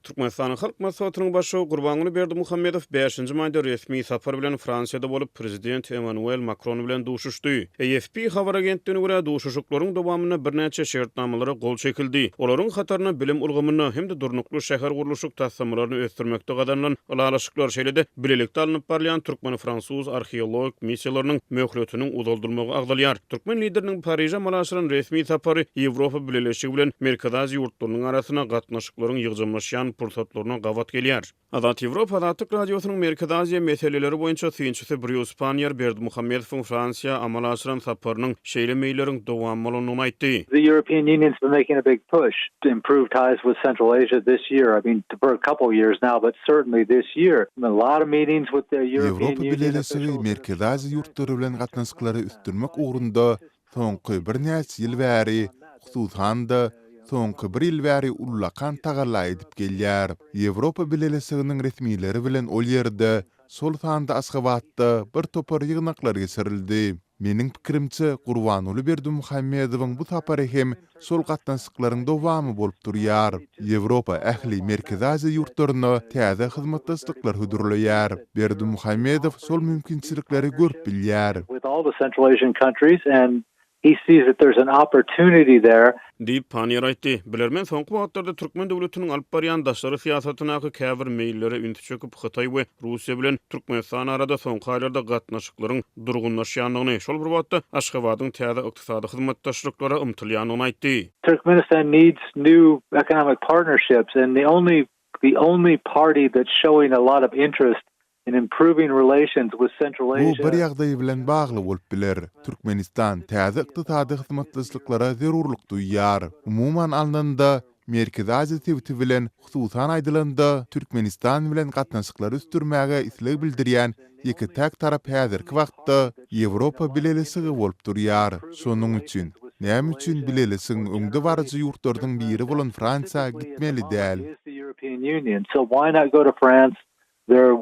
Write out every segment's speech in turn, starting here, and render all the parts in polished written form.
Türkmenistanyň Halk Maslahatynyň Başlygy Gurbanguly Berdimuhamedow bäşinji maýda resmi sapar bilen Fransiýada bolup, Prezident Emmanuel Makron bilen duşuşdy. AFP habar agentligine görä, duşuşyklaryň dowamynda birnäçe şertnamalara gol çekildi. Olaryň hatarynda bilim ulgamynda hem-de durnukly şähergurluşyk taslamalaryny ösdürmekde gazanylan ylalaşyklar, şeýle-de bilelikde alnyp barylýan türkmen-fransuz arheologik missiýalarynyň möhletiniň uzaldylmagy agzalýar. Türkmen Lideriniň Pariže amala aşyran resmi sapary Ýewropa Bileleşigi bilen Merkezi Aziýa ýurtlarynyň arasynda gatnaşyklaryň ýygjamlaşýan pursatlaryna gabat gelýär. Azat Ýewropa Azatlyk Radiosynyň Merkezi Aziýa meseleleri boýunça synçysy Brýus Panniýer Berdimuhamedowyň Fransiýa amala aşyran saparynyň şeýle meýilleriň dowamy bolandygyny aýtdy. The European Union's been making a big push to improve ties with Central Asia this year, I mean for a couple years now, but certainly this year. A lot of meetings with the European Ýewropa Union Bileleşigi officials. Merkezi Aziýa ýurtlary bilen gatnaşyklary ösdürmek ugrunda soňky birnäçe ýyl bäri, hususan-da, soňky bir ýyl bäri ullakan tagalla edip gelýär. Ýewropa Bileleşiginiň resmileri bilen ol ýerde, şol sanda Aşgabatda bir topar ýygnaklar geçirildi. Meniň pikirimçe, Gurbanguly Berdimuhamedowyň bu sapary hem şol gatnaşyklaryň dowamy bolup durýar. Ýewropa ähli Merkezi Aziýa ýurtlaryna täze hyzmatdaşlyklar hödürleýär. Berdimuhamedow şol mümkinçilikleri görüp bilýär. He sees that there's an opportunity there. Diýip, Panniýer aýtdy. Bilermen soňky wagtlarda türkmen döwletiniň alyp barýan daşary syýasatyndaky käbir meýillere ünsi çekip, Hytaý we Russiýa bilen Türkmenistan arada soňky aýlarda gatnaşyklaryň durgunlaşýandygyny, şol bir wagtda Aşgabadyň täze ykdysady hyzmatdaşlyklara ymtylýandygyny aýtdy. Turkmenistan needs new economic partnerships and the only the only party that's showing a lot of interest in improving relations with Central Bu Asia. bir ýagdaý bilen bagly bolup biler. Türkmenistan täze ykdysady hyzmatdaşlyklara zerurlyk duýýar. Umuman alnanda, Merkezi Aziýa sebiti bilen, hususan aýdylanda, Türkmenistan bilen gatnaşyklary ösdürmäge isleg bildirýän ýeke-täk tarap häzirki wagtda Ýewropa Bileleşigi bolup durýar. Şonuň üçin, näme üçin Bileleşigiň öňdebaryjy ýurtlarynyň biri bolan Fransiýa gitmeli däl? They're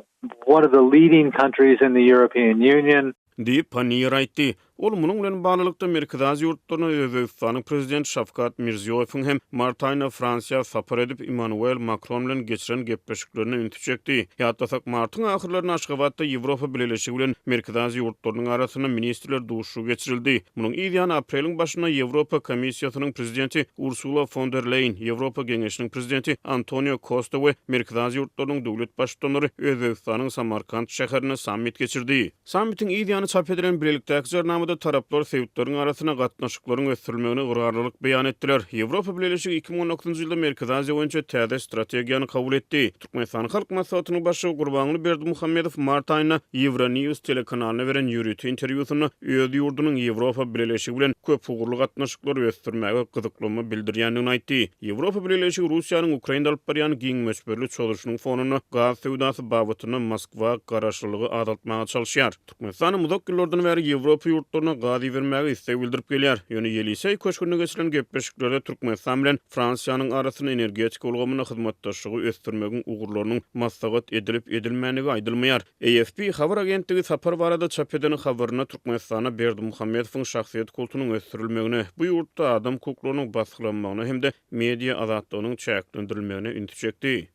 one of the leading countries in the European Union. Diýip, Panniýer aýtdy. Ol munuň bilen baglylykda, Merkezi Aziýa ýurtlaryna Özbegistanyň Prezidenti Şawkat Mirziýoýewiň hem mart aýynda Fransiýa sapar edip, Immanuel Makron bilen geçiren gepleşiklerine ünsi çekdi. Ýatlasak, martyň ahyrlarynda Aşgabatda Ýewropa Bileleşigi bilen Merkezi Aziýa ýurtlarynyň arasynda ministrler duşuşygy geçirildi. Munuň yz ýany apreliň başynda Ýewropa Komissiýasynyň Prezidenti Ursula fon der Leýen, Ýewropa Geňeşiniň Prezidenti Antonio Kosta we Merkezi Aziýa ýurtlarynyň döwlet Baştutanlary Özbegistanyň Samarkant şäherinde sammit geçirdi. Sammitiň yz ýany çap edilen bilelikdäki Jarnamada taraplar sebitleriň arasynda gatnaşyklaryň ösdürilmegine ygrarlylyk beýan etdiler. Ýewropa Bileleşigi 2019-njy ýylda Merkezi Aziýa boýunça täze strategiýany kabul etdi. Türkmenistanyň Halk Maslahatynyň Başlygy Gurbanguly Berdimuhamedow mart aýynda Euronews telekanalyna beren ýörite interwýusynda öz ýurdunyň Ýewropa Bileleşigi bilen köpugurly gatnaşyklary ösdürmäge gyzyklanma bildirýändigini aýtdy. Ýewropa Bileleşigi Russiýanyň Ukrainada alyp barýan giň möçberli çozuşynyň fonunda gaz söwdasy babatynda Moskwa garaşlylygy azaltmaga çalyşýar. Türkmenistan uzak ýyllardan bäri Ýewropa ýurtlaryna gaz ibermäge isleg bildirip gelýär. Ýöne Ýeliseý köşgünde geçirilen gepleşiklerde Türkmenistan bilen Fransiýanyň arasynda energetika ulgamynda hyzmatdaşlygy ösdürmegiň ugurlarynyň maslahat edilip-edilmändigi aýdylmaýar. AFP habar agentligi sapar barada çap eden habarynda Türkmenistanda Berdimuhamedowyň şahsyýet kultunyň ösdürilmegine, bu ýurtda adam hukuklarynyň basgylanmagyna hem-de media azatlygynyň çäklendirilmegine ünsi çekdi.